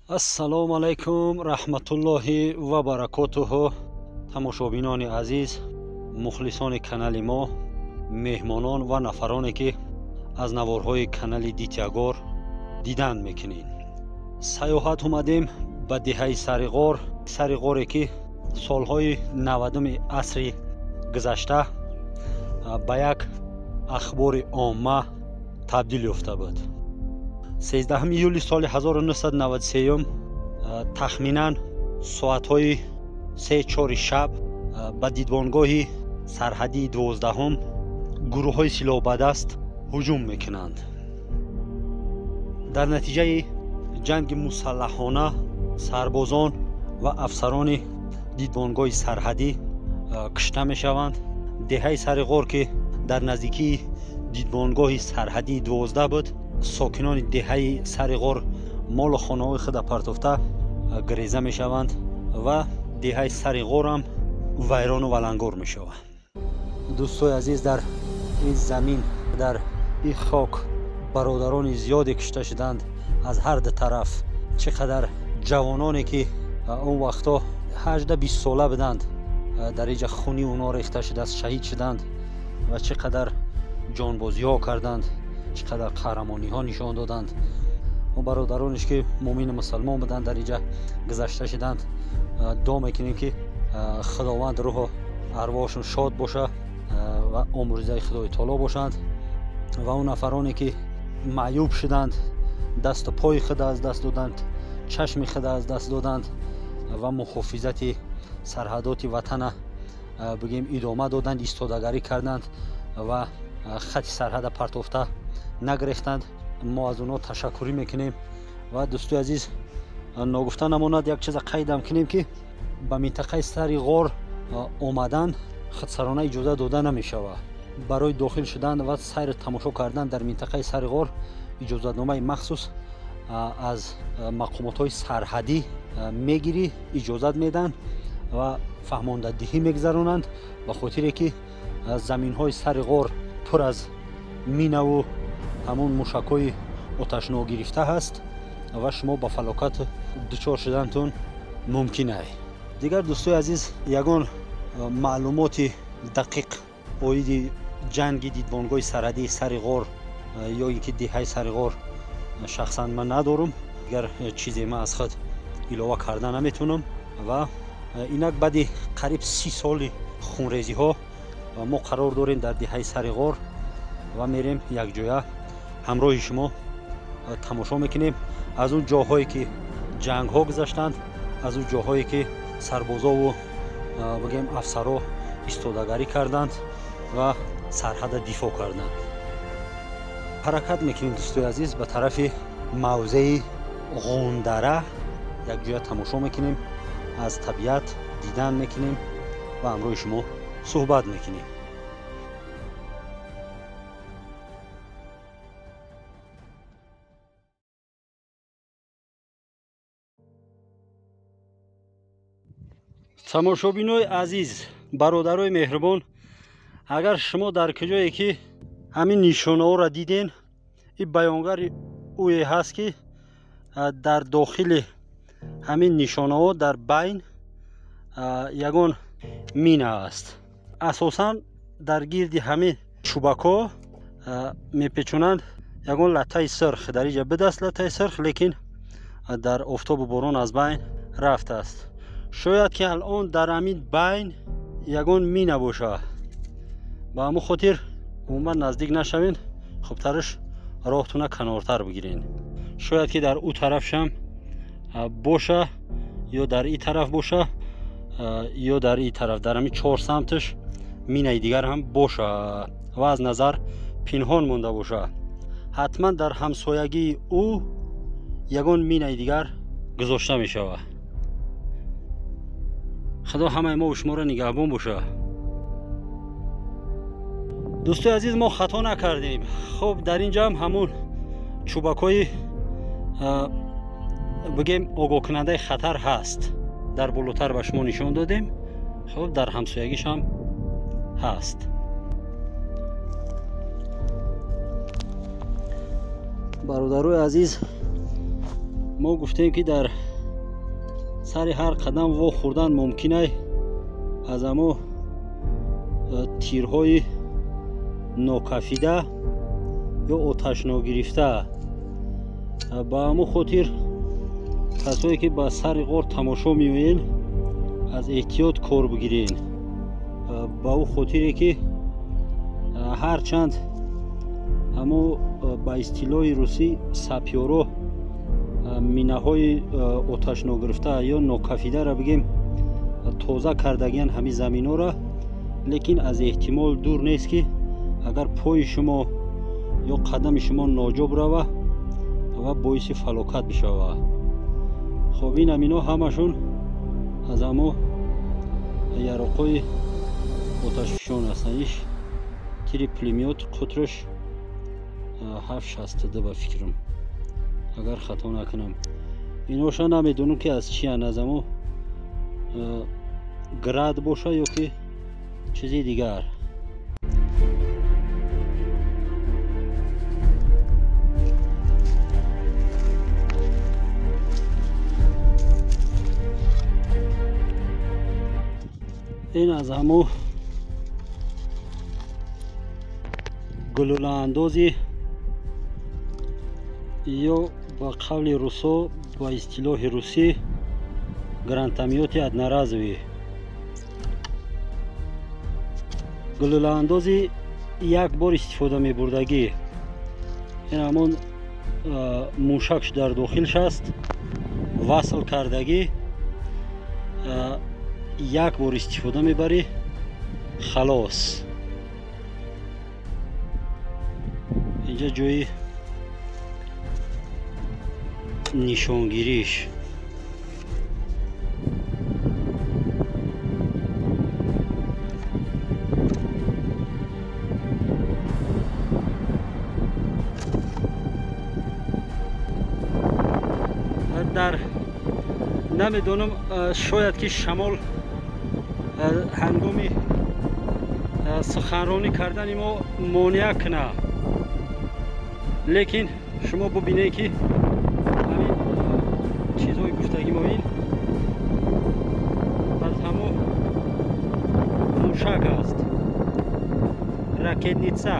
Ассалому алайкум раҳматуллоҳи ва баракотуҳу. Тамошобинони азиз, мухлисони канали мо, меҳмонон ва нафароне ки аз наворҳои канали Дитягор дидан мекунед. Саёҳат омадем ба деҳаи Сариғор, Сариғоре ки солҳои 90-уми асри гузашта ба як ахбори омма табдил ёфта буд. 13 июли соли 1993 тахминан соатҳои 3-4 шаб ба дидбонгоҳи сарҳадии 12-ум гурӯҳҳои силоҳбадаст ҳуҷум мекунанд. Дар натиҷаи ҷанги мусаллаҳона сарбозон ва афсарони дидбонгоҳи сарҳадӣ кушта мешаванд. Деҳаи Сариғор ки дар наздикии дидбонгоҳи сарҳадии 12 буд, сокинони деҳаи Сариғор молу хонаҳои худа партофта гиреза мешаванд ва деҳаи Сариғорам вайрону валангор мешавад. Дӯстои азиз, дар ин замин, дар ин хок бародарони зиёде кушта шуданд аз ҳар ду тараф. Чӣ қадар ҷавононе ки он вақтҳо 18-20 сола буданд, дар инҷа хуни онҳо рехта шудааст, шаҳид шуданд ва чӣ қадар ҷонбозиҳо карданд, чӣ қадар қаҳрамониҳо нишон доданд. Он бародаронеш ки муъмину мусалмон буданд дар инҷа гузашта шуданд. Дуо мекунем ки Худованд рӯҳу арвоҳшон шод боша ва омӯрзаи Худои таоло бошанд ва он нафароне ки маъюб шуданд, дасту пои худа аз даст доданд, чашми худа аз даст доданд ва муҳофизати сарҳадоти ватана бигем идома доданд, истодагарӣ карданд ва хати сарҳада партофта нагирехтанд. Мо аз онҳо ташаккурӣ мекунем. Ва дӯстои азиз, ногуфта намонад як чиза қайдам кунем ки ба минтақаи Сариғор омадан худсарона иҷоза дода намешавад. Барои дохил шудан ва сайру тамошо кардан дар минтақаи Сариғор иҷозатномаи махсус аз мақомотҳои сарҳадӣ мегирӣ, иҷозат медиҳанд ва фаҳмондадиҳӣ мегузаронанд, ба хотире ки заминҳои Сариғор пур аз минаву ҳамон мушакҳои оташногирифта ҳаст ва шумо ба фалокат дучор шудантон мумкин ай. Дигар дӯстои азиз, ягон маълумоти дақиқ оиди ҷанги дидбонгоҳи сарҳадии Сариғор ё ин ки деҳаи Сариғор шахсан ман надорум. Дигар чизе ман аз худ илова карда наметавонам. Ва инак баъди қариб 30 соли хунрезиҳо мо қарор дорем дар деҳаи Сариғор ва мерем якҷоя ҳамроҳи шумо тамошо мекунем аз он ҷоҳое ки ҷангҳо гузаштанд, аз он ҷоҳое ки сарбозову бигем афсаро истодагарӣ карданд ва сарҳада дифоъ карданд. Ҳаракат мекунем дӯстои азиз ба тарафи мавзеи Ғундара, якҷоя тамошо мекунем, аз табиат дидан мекунем ва ҳамроҳи шумо суҳбат мекунем. Тамошобинои азиз, бародарои меҳрубон, агар шумо дар куҷое ки ҳамин нишонаҳоро диден, ин баёнгари ӯе ҳаст ки дар дохили ҳамин нишонаҳо дар байн ягон мина аст. Асосан дар гирди ҳамин чӯбакҳо мепечонанд ягон латтаи сирх. Дар инҷа бидаст латтаи сирх, лекин дар офтобу борон аз байн рафтааст. Шояд ки алон дар ҳамин байн ягон мина бошад. Ба ҳамон хотир умуман наздик нашавен, хубтараш роҳтуна канортар бигирен. Шояд ки дар ӯ тарафшам боша ё дар ин тараф боша ё дар ин тараф, дар ҳамин чор самташ минаи дигар ҳам боша ва аз назар пинҳон монда боша. Ҳатман дар ҳамсоягии ӯ ягон минаи дигар гузошта мешавад. Худо ҳамаи мо шуморо нигаҳбон боша. Дӯстои азиз, мо хато накардем. Хуб, дар инҷа ҳам ҳамун чӯбакҳои бигем огоҳкунандаи хатар ҳаст. Дар болотар ба шумо нишон додем. Хуб, дар ҳамсоягиш ҳам ҳаст. Бародарои азиз, Мо гуфтем, ки дар сари ҳар қадам во хӯрдан мумкин ай аз амо тирҳои нокафида ё оташногирифта. Ба ҳамон хотир касое ки ба сари ғор тамошо меоен, аз эҳтиёт кор бигирен, ба ӯ хотире ки ҳарчанд ҳамо ба истилоҳи русӣ сапёро минаҳои оташногирифта ё нокафидаро бигем тоза кардагиян ҳамин заминҳоро, лекин аз эҳтимол дур нест, ки агар пои шумо ё қадами шумо ноҷоб рава ва боиси фалокат бишава. Хоб, ин ҳамино ҳамашон аз ҳамо яроқҳои оташфишон ҳастанд. Иш тири пулемёт, қутраш 7,62 ба фикрам, агар хато накунам. Иноша намедонам, ки аз чиянд, аз ҳамо град боша ё ки чизи дигар. Ин аз ҳамо гулӯлаандози ё ба қавли русо, ба истилоҳи русӣ, гранатомёти одноразовый, гулӯлаандози як бор истифода мебурдагӣ. Ин ҳамон мушакш дар дохилш аст, васл кардагӣ, як бор истифода мебарӣ, халос. Инҷа ҷои нишонгириш. Дар намедонам, шояд ки шамол ҳангоми суханронӣ кардани мо монеа кунад, лекин шумо бубинед, ки ҳамин чизҳои гуфтагӣ мо ин аз ҳамо мушак аст, ракетница.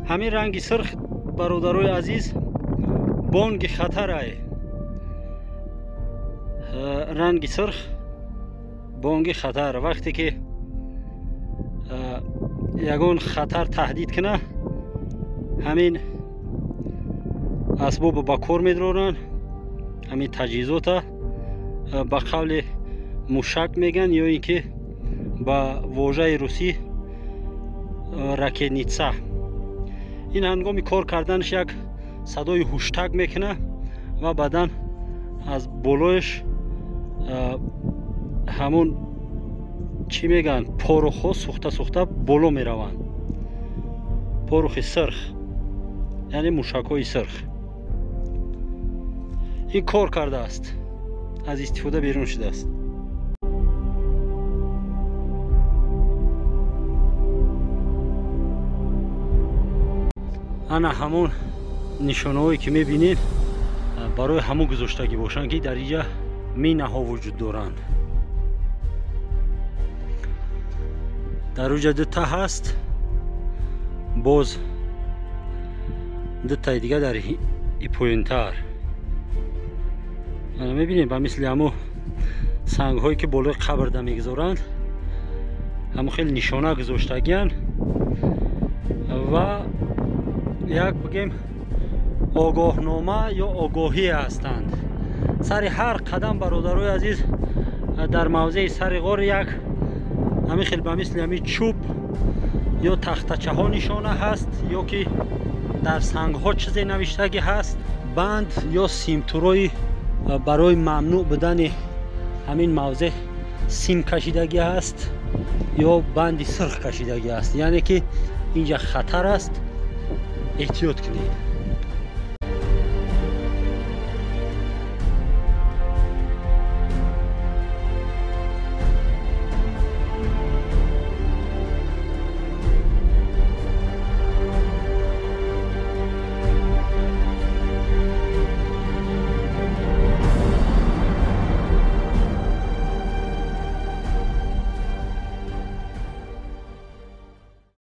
Ҳамин ранги сирх, бародарои азиз, бонги хатарай. Ранги сирх бонги хатар. Вақте ки ягон хатар таҳдид куна, ҳамин асбобо ба кор медоранд, ҳамин таҷҳизота ба қавли мушак меган ё ин ки ба вожаи русӣ ракетница. Ин ҳангоми кор карданаш як садои ҳуштак мекуна ва баъдан аз болояш ҳамон чӣ мегӯянд, порохҳо сӯхта сӯхта боло мераванд, порохи сирх, яъне мушакҳои сирх. Ин кор кардааст, аз истифода берун шудааст. Ана ҳамон нишонаҳое ки мебинед, барои ҳамон гузоштагӣ бошанд, ки дар инҷа минаҳо вуҷуд доранд. Дар уҷа дута ҳаст, боз дутаи дига дар поёнтар. Ана мебинед, ба мисли ҳамо сангҳое ки болои қабрда мегузоранд, ҳамо хеле нишона гузоштагиянд ва як бигем огоҳнома ё огоҳӣ ҳастанд. Сари ҳар қадам, бародарои азиз, дар мавзеи сари ғор як ҳамин хел ба мисли ҳамин чӯб ё тахтачаҳо нишона ҳаст, ё ки дар сангҳо чизе навиштагӣ ҳаст. Банд ё симтурои барои мамнӯъ будани ҳамин мавзеъ сим кашидагӣ ҳаст ё банди сирх кашидагӣ ҳаст, яъне ки инҷа хатар аст, эҳтиёт кунед.